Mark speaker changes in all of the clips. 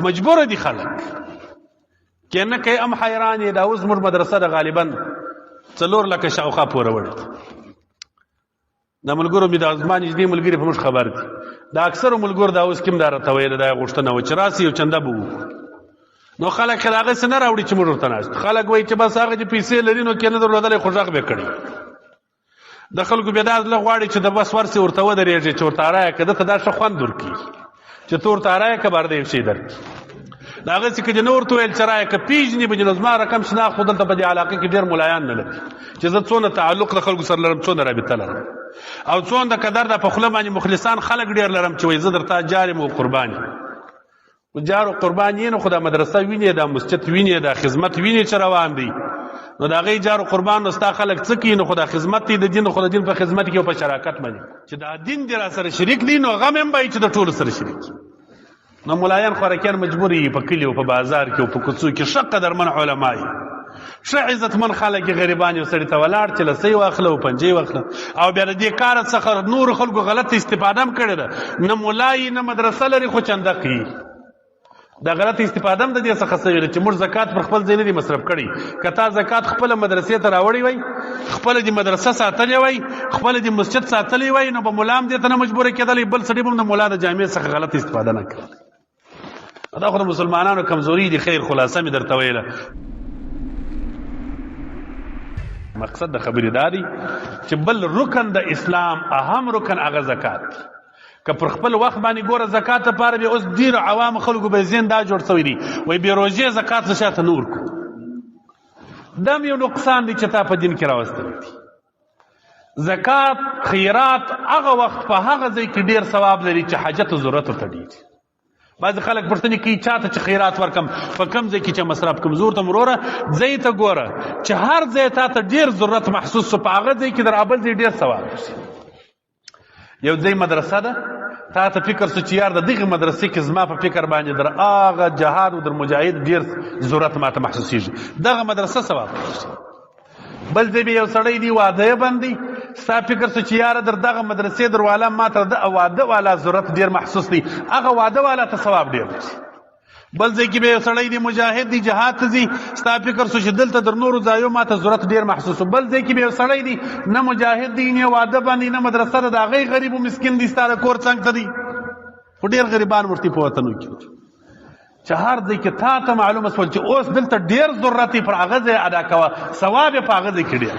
Speaker 1: مجبور دي خلک کنه کې ام حیران دا اوس موږ مدرسه د غالبا 4 لکه شاوخوا پوره وړي. د ملګرو مې د ازما نږدې ملګري په موږ خبر دي، دا اکثر ملګرو دا اوس کوم دا راته ویل، دا غوښتنه و چې راسي یو چنده به وکړو. نو خلک خو هغه څه نه راوړي چې موږ ورته ناست. خلک وایي چې بس هغه چې پیسې لري نو کې نه درلودلی خو غږ به کړي. د خلکو بیا دا زړه غواړي چې د بس ورسې ورته ودرېږي چې ورته رایه که ده ته دا ښه خوند ورکړي چې ته ورته رایه که بار دی یو شی درکړي. د هغه څه که دې نه ورته ویل چې رایه که پېژني به دې، نو زما رقم شناخت خو دلته په دې علاقه کې ډېر ملایان نه لري چې زه څونه تعلق له خلکو سره لرم، څونه رابطه لرم او څونه د قدر د په خوله باندې مخلصان خلک ډېر لرم چې وایي زه درته جار یم او قربان یم. جار او قربان یې، نو خو دا مدرسه ویني، دا مسجد ویني، دا خدمت ویني چې روان دي، نو دا غي جار او قربان نو ستا خلک څه کوي؟ نو خو دا خدمت دی د دین، خو د دین په خدمت کې او په شراکت باندې چې دا دین دی را سره شریک دی، نو غم هم به چې د ټولو سره شریک. نو ملایان خورکیان مجبور یي په کلی او په بازار کې او په کوڅو کې ښه قدرمن علما یي، ښه عزتمن خلک، غریبان یو سړي ته ولاړ چې لسۍ واخله او پنجې واخله، او بیا د دې کار څخه نور خلکو غلط استفاده هم کړې ده. نه مولای نه مدرسه لري خو چنده کوي. دا غلط استفاده هم د دې څخه سوې ده چې موږ زکات پر خپل ځای نه دي مصرف کړی. که تا زکات خپله مدرسې ته راوړی وای، خپله دې مدرسه ساتلې وای، خپله دې مسجد ساتلی وای، نو به ملا هم دې ته نه مجبوره کېدلی، بل سړي به هم د ملا د جامې څخه غلط استفاده نه کوله. دا خو د مسلمانانو کمزوري دي. خیر، خلاصه مې درته ویله، مقصد د خبرې دا دی چې بل رکن د اسلام، اهم رکن، هغه زکات دی. که پر خپل وخت باندې ګوره زکات لپاره به اوس ډیر عوام خلکو به زین دا جوړ سوی دی، وای بې روزې زکات څه شاته نور کو. دم یو نقصان دی چې تا په دین کې راوستل دي. زکات خیرات هغه وخت په هغه ځای کې ډیر ثواب لري چې حاجت او ضرورت ورته ډیر. بعض خلک پوښتنې کوي چاته چې خیرات ورکم، په کم ځای کې چې مصرف کوم؟ زور ته وروره ځای ته ګوره چې هر ځای تا ته ډیر ضرورت محسوس سو، په هغه ځای کې در ابل ځای ډیر ثواب شي. یو ځای مدرسه ده، تا ته فکر سو چې یار د دغه مدرسې کې زما په فکر باندې در هغه جهاد او در مجاهد ډیر ضرورت ماته محسوسیږي، دغه مدرسه ثواب شي. بل ځای به یو سړی دی واده باندې، ستا فکر سو چې یار در دغه مدرسې در والا ماته د واده والا ضرورت ډیر محسوس دی، هغه واده والا ته ثواب ډیر شي. بل ځای کې به یو سړی دی مجاهد دی، جهاد ته ځي، ستا فکر سو چې دلته در نورو ځایو ماته ضرورت ډیر محسوس. بل ځای کې به یو سړی دی نه مجاهد دی، نه واده باندې، نه مدرسه ده، د هغې غریب او مسکین دی، ستا د کور څنګ ته دی، خو ډیر غریبان ورته په وطنو کې چې هر ځای کې تا ته معلومه سول چې اوس دلته ډیر ضرورت دی، پر هغه ځای ادا کوه، ثواب یې په هغه ځای کې ډیر.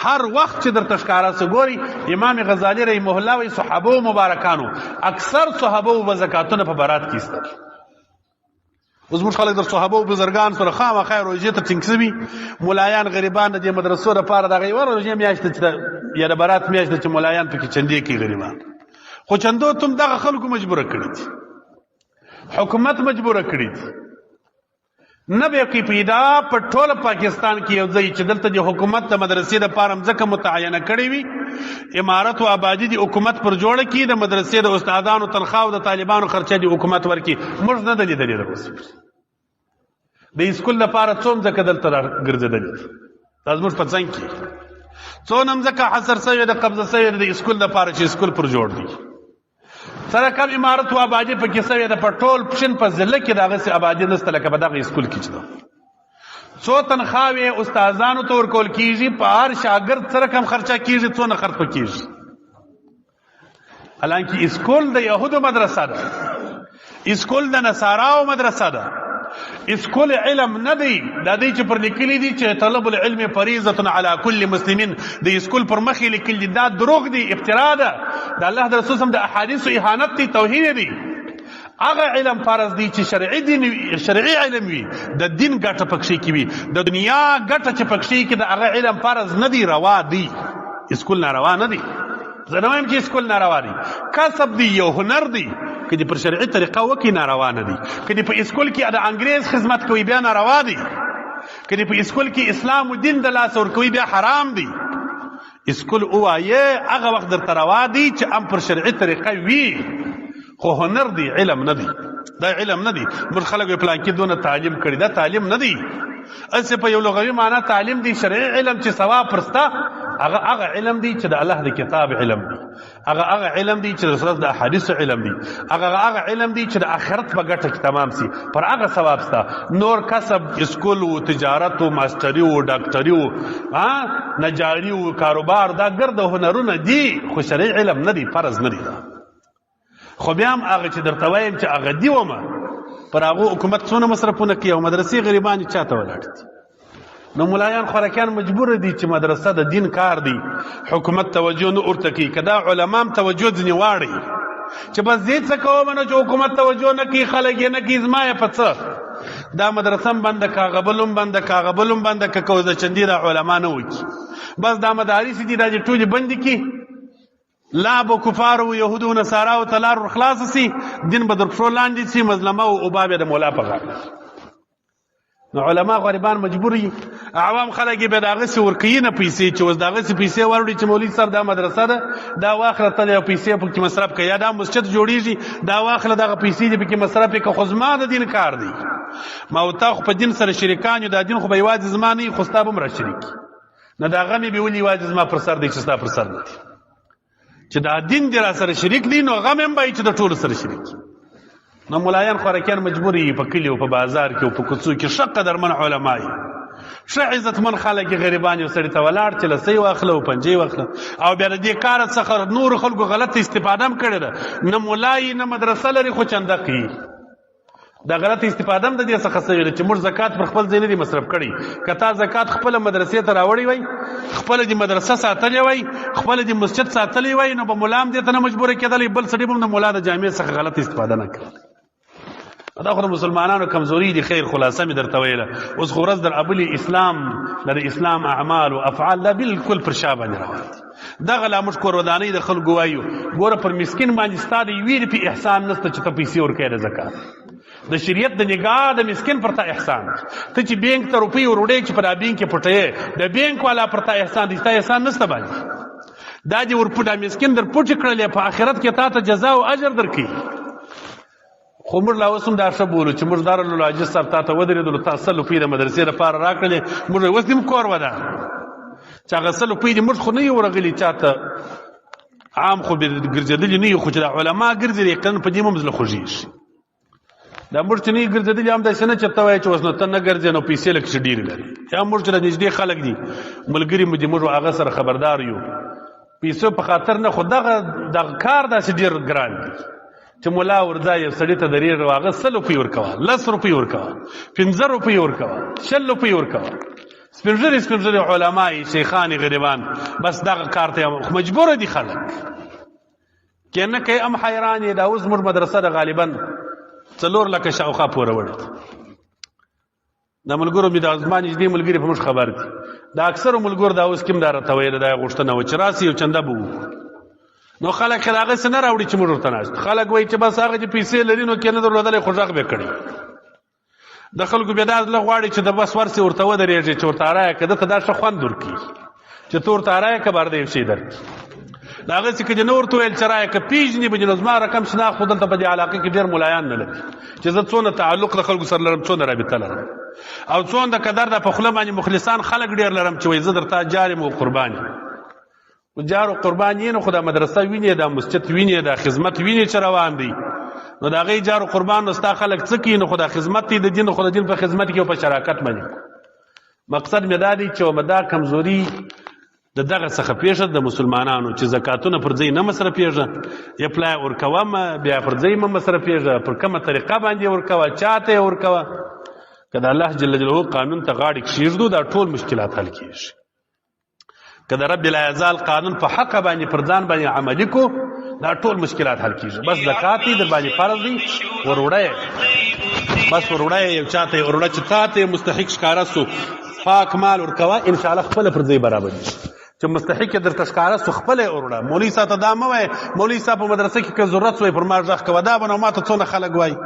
Speaker 1: هر وخت چې درته ښکاره سو. ګوري امام غزالی رحمه الله وایي صحابه مبارکانو، اکثر صحابه به زکاتونه په برات کې ایستل. اوس موږ خلک در صحابه او بزرګان سره خامخا روزې ته ټینګ سوي، ملایان غریبان د دې مدرسو لپاره دغه یوه روزې میاشت چې یا د برات میاشت چې ملایان پکې چندې کوي، غریبان خو چندو تم دغه خلکو مجبوره کړي دي، حکومت مجبوره کړي دي. نه به کې پیدا په ټول پاکستان کې یو ځای چې دلته د حکومت د مدرسې د پاره مځکه متعینه کړې وي، امارت او آبادی د حکومت پر جوړه کی، د مدرسې د استادانو تنخواه او د طالبانو خرچه د حکومت ورکی، موږ نه د لیدلې. د اوس د اسکول لپاره څو مځکه دلته ګرځېدلې؟ دا زموږ په څنګ کې څو مځکه حصر سوې د قبضه سوې د اسکول لپاره چې اسکول پر جوړ دی؟ سره کم امارت او آبادی پکې سوې ده؟ په ټول پښین په ضلع کې دغه سي آبادی نشته لکه په دغه اسکول کې چې ده. څو تنخواوې استادانو ته ورکول کیږي؟ په هر شاګرد سره کم خرچه کیږي؟ څونه خرڅ پکېږي؟ حالانکه اسکول د يهودو مدرسه ده، اسکول د نصاراو مدرسه ده، اسکول علم نه دی. دا دی چې پر لیکلي دي چې طلب العلم فریضه علی کل مسلمین، د اسکول پر مخ لیکلي دي، دا دروغ دي، افترا ده، د الله د رسول سم د احادیث اهانت دي، توهین دي. هغه علم فرض دی چې شرعي دین، شرعي علم وي، د دین ګټه پکښې کې وي. د دنیا ګټه چې پکښې کې د هغه علم فرض نه دی، روا دی. اسکول ناروا نه دی. زه نه وایم چې اسکول ناروا دی. کسب دی، یو هنر دی، که دې پر شرعي طریقه وکړي ناروا نه دی. که دې په اسکول کې د انګريز خدمت کوي بیا ناروا دی. که دې په اسکول کې اسلام او دین د لاس ورکوي بیا حرام دی. اسکول وایې هغه وخت درته روا دی چې ام پر شرعي طریقه وي، خو هنر دی، علم نه دی. دا علم نه دی. موږ خلک پلان کې دونه تعلیم کړی، دا تعلیم نه دی، اسه په یو لغوي معنا تعلیم دی. شرعي علم چې ثواب پرستا هغه هغه علم دی چې د الله د کتاب علم دی. هغه هغه علم دی چې د رسول د احادیث علم دی، هغه هغه علم دی چې د آخرت په ګټه کې تمام سي، پر هغه ثواب ستا. نور کسب، اسکول او تجارت او ماستری او ډاکټری او نجاری او کاروبار، دا ګرد هنرونه دي، خو شرعي علم نه دی، فرض نه دی. دا خو بیا هم هغه چې درته وایم چې هغه دی ومه، پر هغه حکومت څونه مصرفونه کوي او مدرسې غریبان چاته ولاړ دي. نو ملایان خورکیان مجبور دي چې مدرسه د دین کار دی، حکومت توجه نه ورته کوي. کدا علما هم توجه ځنې واړي چې بس دې څه کوم، نو چې حکومت توجه نه کوي، خلک یې نه کوي، زما یې په څه؟ دا مدرسه هم بنده که، هغه بل هم بنده که، هغه بل هم بنده که، کوزه چندي دا علما نه وکړي، بس دا مدارس دي، دا چې ټولې بندې کړي، لا به کفارو یهودو و نصاراو ته لار ورخلاصه سي، دین به در پښو لاندې سي، مظلمه او اوبا به د مولا په غاړه. نو علما غریبان مجبور دي، عوام خلک به داغه سي ورکوي نه پیسې، چې اوس داغه سي پیسې وروړي چې مولوي صاحب دا مدرسه ده، دا واخله ته یو پیسې پکې مصرف کړه، یا دا مسجد جوړیږي، دا واخله دغه پیسې دې پکې مصرف کړه، خو زما د دین کار دی. ما او تا خو په دین سره شریکان یو، دا دین خو به یوازې زما نه، خو ستا به هم را شریک. نه دا غمې به ولې یوازې زما پر سر دی چې ستا پر سر نه دی؟ چې دا دین دی را سره شریک دی، نو غم هم به چې د ټولو سره شریک. نو ملایان خورکیان مجبور یي په کلی او په بازار کې او په کوڅو کې ښه قدرمن علما یي، ښه عزتمن خلک، غریبان یو سړي ته ولاړ چې لسۍ واخله او پنجې واخله، او بیا د دې کار څخه نور خلکو غلط استفاده هم کړې ده. نه مولای نه مدرسه لري، خو چنده کوي. دا غلط استفاده هم د دې څخه سوې ده چې موږ زکات پر خپل ځای نه دي مصرف کړی. که تا زکات خپل مدرسې ته راوړی وای، خپل دې مدرسه ساتلې وای، خپل دې مسجد ساتلې وای، نو به مولا هم دې ته نه مجبور کېدلی، بل سړي به هم د مولا د جامع څخه غلط استفاده نه کوله. دا خو د مسلمانانو کمزوري دي. خیر، خلاصه مې درته ویله. اوس خو ورځ در ابلی اسلام د اسلام اعمال او افعال دا بالکل پر شا باندې روان دي. دغه لا موږ کورودانۍ د خلکو وایو، ګوره پر مسکین باندې ستا د یوې روپۍ احسان نشته چې ته پیسې ورکوې. د زکات د شریعت د نگاه د مسکین پر تا احسان، ته چې بینک ته روپۍ وروړې چې په دا بینک کې پټې، د بینک والا پر تا احسان دی، ستا احسان نشته باندې. دا دې ورپټه مسکین در پټ کړلې، په آخرت کې تا ته جزا او اجر درکړي. خو موږ لا اوس هم دا ښه بولو چې موږ دارالعاجز صاحب تا ته ودرېدلو، تا 100 روپۍ د مدرسې لپاره راکړلې، موږ اوس دې کور ودا چې هغه 100 روپۍ دې موږ خو نه یو ورغلي چاته، عام خو به ګرځېدلي نه یو، خو چې دا علما ګرځي، یقینا په دې مو زړه خوږېږي. دا موږ چې نه ګرځېدلي هم داسې نه چې ته وایې چې اوس نو ته نه ګرځې نو پیسې لږ څه ډېرې لري، یا موږ چې نږدې خلک دي، ملګري مو دي، موږ هغه سره خبردار یو، پیسو په خاطر نه، خو دغه دغه کار داسې ډېر ګران دی چې مولا ورځه یو سړي ته درېږه، هغه 100 روپۍ ورکوه، 10 روپۍ ورکوه، 5 روپۍ ورکوه، 20 روپۍ ورکوه. سپینږیري سپینږیري علما یې، شیخان غریبان، بس دغه کار ته مجبور دي خلک، که نه کوي ام حیران یې. دا اوس موږ مدرسه ده غالبا 4 لکه شاوخوا پورې وړي. د ملګرو مې د زما نږدې ملګري په موږ خبر دي، دا اکثرو ملګرو دا اوس کوم دا راته ویل، دا غوښتنه و چې راسي یو چنده به وکړو. نو خلک خو هغه څه نه راوړي چې موږ ورته ناست. خلک وایي چې بس هغه چې پیسې لري نو کې نه درلودلی خو غږ به کړي. د خلکو بیا دا زړه غواړي چې د بس ورسې ورته ودرېږي چې ورته رایه که ده ته دا ښه خوند ورکړي چې ته ورته رایه که بار دی یو شی درکړي. د هغه څه کې نور ته ویل چې رایه که پیژني به نو زما رقم شناخت، خو دلته په دې علاقه کې ډېر ملایان نه لري چې زه څونه تعلق له خلکو سره لرم، څونه رابطه لرم او څونه د قدر د په خوله باندې مخلصان خلک ډېر لرم چې وایي زه درته جار یم او قربان یم. جار او قربان یې، نو خو دا مدرسه ویني، دا مسجد ویني، دا خدمت ویني چې روان دی، نو دا غي جار او قربان نو ستا خلک څه کوي؟ نو خو دا خدمت دی د دین، خو د دین په خدمت کې او په شراکت باندې. مقصد مې دا دی چې مدا کمزوري د دغه څخه پیښه د مسلمانانو چې زکاتونه پر ځای نه مصرفیږي، یا پلای ورکوه بیا پر ځای مه مصرفیږه، پر کومه طریقه باندې ورکوه، چاته ورکوه. که د الله جل جلاله قانون ته غاړې کښېږدو، دا ټول مشکلات حل کیږي. که د رب لا یزال قانون په حق باندې پر ځان باندې عملي کو، دا ټول مشکلات حل کیږي. بس زکات دې در باندې فرض دی، وروړی، بس وروړی، یو چاته وروړه چې تاته مستحق ښکاره سو، پاک مال ورکوه، ان شاء الله خپل پر ځای برابر دي. چې مستحق درته ښکاره سو، خپل وروړه. مولوی صاحب ته دا مه وایه، مولوی صاحب په مدرسه کې که ضرورت سوی پر ما غږ کوه. دا به نو ماته څونه خلک وایي،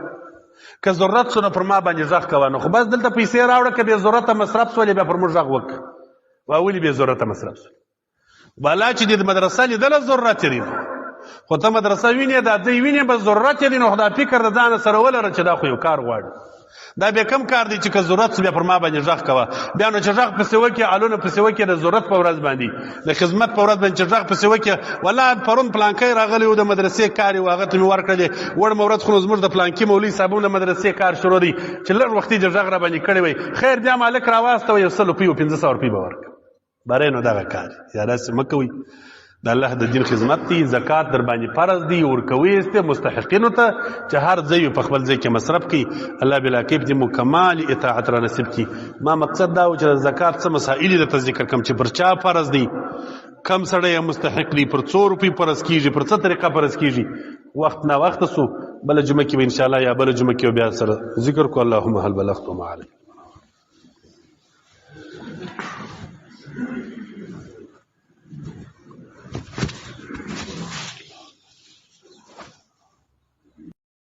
Speaker 1: که ضرورت سو نو پر ما باندې غږ کوه. نو خو بس دلته پیسې راوړه، که بې ضرورته مصرف سولې بیا پر موږ غږ وکړه، وا ولې بې ضرورته مصرف سو؟ بالا چې د مدرسه لیدله ضرورت دی، خو ته مدرسه وینې، دا ځای وینې، بس ضرورت دی. نو خدا فکر د ځان سره ولره چې دا خو یو کار غواړي. دا بیا کم کار دی چې که ضرورت بیا پر ما باندې ږغ کوه. بیا نو چې ږغ پسې وکړي، الونه پسې وکړي، د ضرورت په ورځ باندې، د خدمت په ورځ باندې چې ږغ پسې وکړي، ولا پرون پلانکی راغلی و، د مدرسې کار یې و، هغه ته مې ورکړلې، وړمه ورځ خو نو زموږ د پلانکي مولوي صاحب هم د مدرسې کار شروع دی، چې لږ وختي دې ږغ را باندې کړی وای، خیر بیا مالک راواستوه، یو 100 روپۍ او 500 روپۍ به ورکړم. باره نو دغه کار یا داسې مه کوئ. د الله د دین خدمت دی، زکات در باندې فرض دی، ورکوي است مستحقینو ته چې هر ځای په خپل ځای کې مصرف کړي. الله بلا کیف دې مکمل اطاعت را نصیب کړي. ما مقصد دا و چې زکات څه مسائل د ذکر کم چې پر چا فرض دی، کم سړی مستحق دی، پر څو روپۍ فرض کیږي، پر څه طریقه فرض کیږي. وخت نا وخت سو، بل جمعه کې ان شاء الله یا بل جمعه کې بیا سره ذکر کو. اللهم هل بلغت ما علی.